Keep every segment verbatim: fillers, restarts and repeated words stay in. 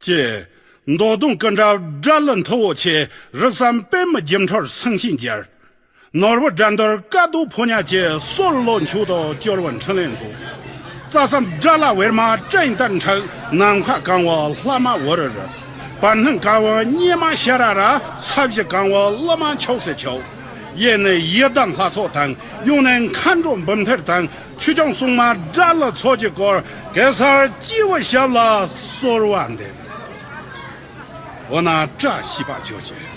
ཀྱེ། མདོ་སྡོང་སྐུ་འདྲ་དགྲ་ལ་མཐུ་བོ་ཆེ། རིགས་བསམ་པད་མ་སྒྱུ་འཕྲུལ་སེང་ཆེན་རྒྱལ། ནོར་བུ་དགྲ་འདུལ་བཀའ་སྡོད་ཕོ་ཉ་ཀྱེ། སྲོལ་ལོ་མཆོག་ཏུ་སྐྱོར་བ་འཕྲིན་ལས་མཛོད། རྩ་གསུམ་དགྲ་ལྷ་ཝེར་མ་བྲན་ལྟར་འཁྲུགས། ནམ་མཁའ་གང་བ་ལྷ་མ་ཝཱ་ར་ར། བར་སྣང་གང་བ་སྙེ་མ་ཤ་ར་ར། ས་གཞི་གང་བ་ཀླུ་མ་ཆོས་སྲིད་ཆོས། གཡས་ནས་ཡི་དམ་ལྷ་ཚོགས་དང་། གཡོན་ནས་མཁའ་འགྲོ་འབུམ་ཐེར་དང་། ཆོས་སྐྱོང་སྲུང་མ་དགྲ་ལྷ་ཚོགས་ཀྱིས་བསྐོར། གེ་སར་སྤྱི་བོ་ཞབས་ལ་གསོལ་བ་འདེབས། འོ་ན་བཀྲ་ཤིས་པ་ཅོ་ཅེ།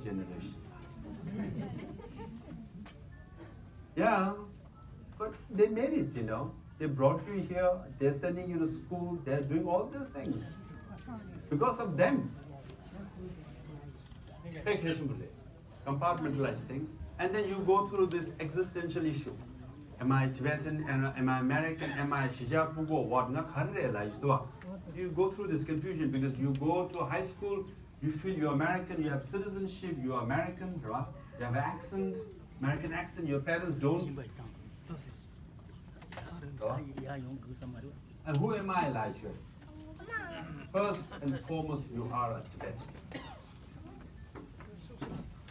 generation. Yeah, but they made it, you know. They brought you here, they're sending you to school, they're doing all these things because of them. Compartmentalize things, and then you go through this existential issue. Am I Tibetan? Am I American? Am I Shijapugo? What? You go through this confusion because you go to high school, you feel you're American, you have citizenship, you're American, right? You have an accent, American accent, your parents don't. And who am I, Elijah? First and foremost, you are a Tibetan.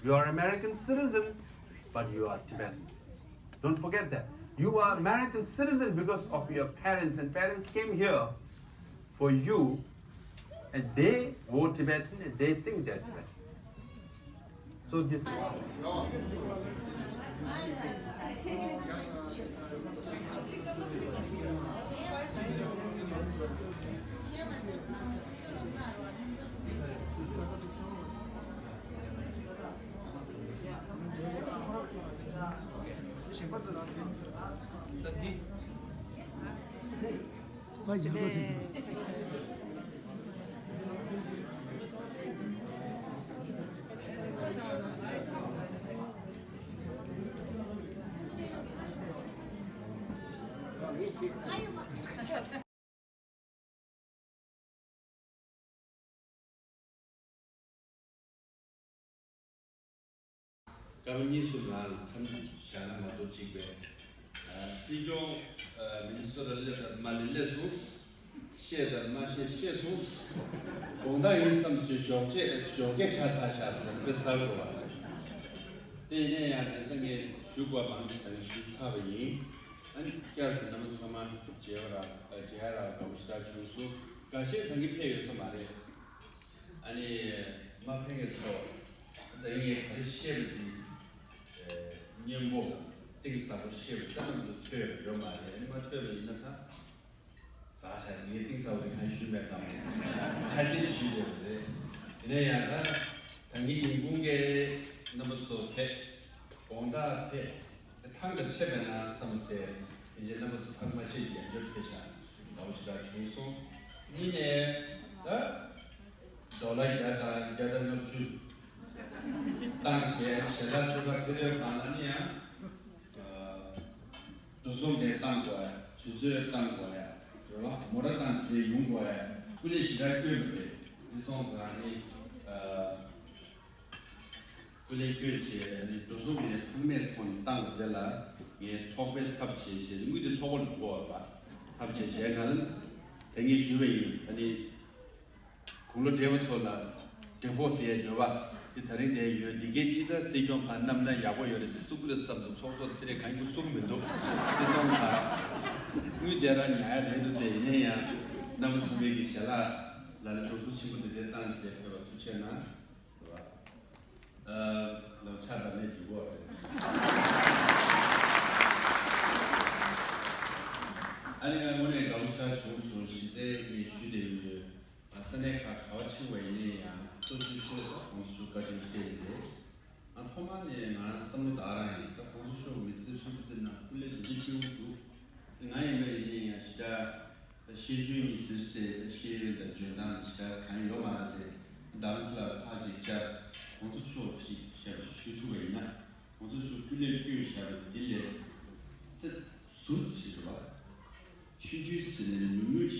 You are American citizen, but you are Tibetan. Don't forget that. You are American citizen because of your parents, and parents came here for you, and they were Tibetan, and they think they're Tibetan. So this. སྐབས་གཉིས་སུ་ང་མཚམས་བཞག་ན་མ་གཏོགས་གཅིག་པས། སྲིད་སྐྱོང་མི་ནི་སོ་ཊ་སླེབས་དང་མ་སླེབས་སླེབས་སོང་། བཤད་དང་མ་བཤད་བཤད་སོང་། དགོངས་དག་ཡིན་བསམ་ཚུལ་ཞོགས་ཇེ་ཞོགས་ཀས་ཆ་ཚ་ཤག་ཟེར་དཔེ་གསར་དགོས་པ། དེ་ཡིན་ན་ཡང་དེ་ལྟ་ངས་ཞུ་དགོས་པ་མང་ཆེ་ཞུ་ཚར་བ་ཡིན། ཨ་ནི་བསྐྱར་དུ་རྣམ་པ་ཚང་མ་མཇལ་བ་ར་མཇལ་ར་དགའ་པོ་ཞེ་དྲག་བྱུང་སོང་། འགའ་ཤས་ད་གིན་ཕེབས་ཡོད་ས་མ་རེད། ཨ་ནི་མ་ཕེབས་མཁན་ཚོ་ད་ངས་ག་རེ་བཤད་པ་འདི་སྙན་པོ་གཏིང་ཟབ་པོ་བཤད་པ་ད་རྣམ་ཚོ་ཐོས་པ་ཡོད་མ་རེད། ཨ་ནི་མ་ཐོས་པ་ཡིན་ན་ད། ཟ་ཤ་ངས་གཏིང་ཟབ་པོ་གང་ཞུས་མེད་དམ། ཆ་ཤས་ཞུས་ཡོད་པ་རེད། དེ་ནས་ཡང་ད་ད་གིན་ཉིན་གུང་གི་རྣམ་པ་ཚོ་ཕེབས། དགོང་དག་ཕེབས། ཐང་དང་ཆད་མེད་ན་བསམ་སྟེ་དེ་རྗེས་རྣམ་པ་ཚོ་ཐང་མ་ཆད་ཀྱི་ཡང་འབྱོར་ཕེབས་ཤག་དགའ་པོ་ཞེ་དྲག་བྱུང་སོང་། གཉིས་ནས་ད་ཌོ་ལར་བརྒྱ་དང་བརྒྱ་དང་ལྔ་བཅུ་བཏང་བྱས་ཞལ་ལག་མཆོད་པ་ཕེབས་ཡོད་གང་ལ་ནི་ཡང་འགྲོ་སོང་འདྲེན་བཏང་དགོས་ཡ། དུས་ཚོད་བཏང་དགོས་ཡ། རེད་བ། མོ་ཊ་བཏང་ཞིག་ཡོང་དགོས་ཡ། སྐུ་ལས་ཞེ་དྲག་བསྐྱོན་པ་རེད། འདི་སོང་ཙང་ནི་སྐུ་ལས་བསྐྱོན་བྱས་ནི་འགྲོ་སོང་ངས་ཕངས་མེད་ཐོག་ནས་བཏང་བ་དེ་ལ་ངས་ཚོགས་པའི་ཚབ་བྱས་བྱས་དངུལ་དེ་ཚོགས་པ་ལ་དགོས་པ་ཚབ་བྱས་བྱས་ན་དེ་ངས་ཞུས་པ་ཡིན། ཨ་ནི། དགུང་ལོ་བགྲེས་པ་ཚོ་ལ་བགྲེས་པོ་ཟེར་ཡ་འབྱོར་བ་འདི་ད་རིང་དེ་ཡོད། འདི་གའི་འདི་ད་སྲིད་སྐྱོང་ཕར་བསྣམས་ན་ཡག་པོ་ཡོད་རེད་ཟེར་གསུང་གི་རེད་བསམ་སོང་། ཚོགས་གཙོ་ཕེ་རེ་གང་གི་གསུང་གི་མི་འདུག་འདི་སོང་ཙང་དངུལ་དེ་རང་ཉར་ཡ་རེད་འདུག་དེ་ཡིན་ན་ཡང་རྣམ་པ་ཚང་མས་ཀྱི་ཞལ་ལག་ལ་ལ་འགྲོ་སོང་ཆེན་པོ་འདི་འདྲའི་བཏང་ཞིག་དེ་ཕེབས་པ་ཐུགས་རྗེ་གནང་། ལོ་ཆ་ད་ནས་འགྲིག་གོ་རེད། ཨ་ནི་ང་དངོས་གནས་དགའ་པོ་ཞེ་དྲག་བྱུང་སོང་། གཞི་རྩའི་ངས་ཞུ་བསྡད་ཡོད། ས་གནས་ཁག་ག་བ་ཕྱིན་པ་ཡིན་ན་ཡང་སྟོབས་ཤུགས་ཤོར་དང་གོང་ས་མཆོག་བཀའ་དྲིན་སྐྱེས་ཡིན་ཏེ། ང་ཐོག་མ་ནས་ང་བསམ་བློ་དག་རང་ཡིན། ད་གོང་ས་མཆོག་མི་ཚེ་ཧྲིལ་པོ་འདི་ནང་སྐུ་ལས་འདི་འདྲ་སྐྱོན་འདུག་ང་ཡིན་པ་ཡིན་ན་ཡང་ཞེ་དྲག་ད་ཤེས་འཇོན་གྱི་ཟེར་ཏེ་ད་ཤེས་ཡོན་དང་འཇོན་ཐང་ཞེ་དྲག་གང་ཡོད་མ་རེད་དེ། ཌན་སི་ལ་ཕར་ཅིག་བཅར། གོང་ས་མཆོག་ཅིག་ཞབས་ཞུ་ཞུ་ཐུབ་པ་ཡིན་ན། གོང་ས་མཆོག་སྐུ་ལས་བསྐྱོན་བཞག་པ་འདི་ལས་ད་ཟུར་ཟེར་བ། ཆུང་ཆུང་ཟེར་ནས་ཉུང་ཉུང་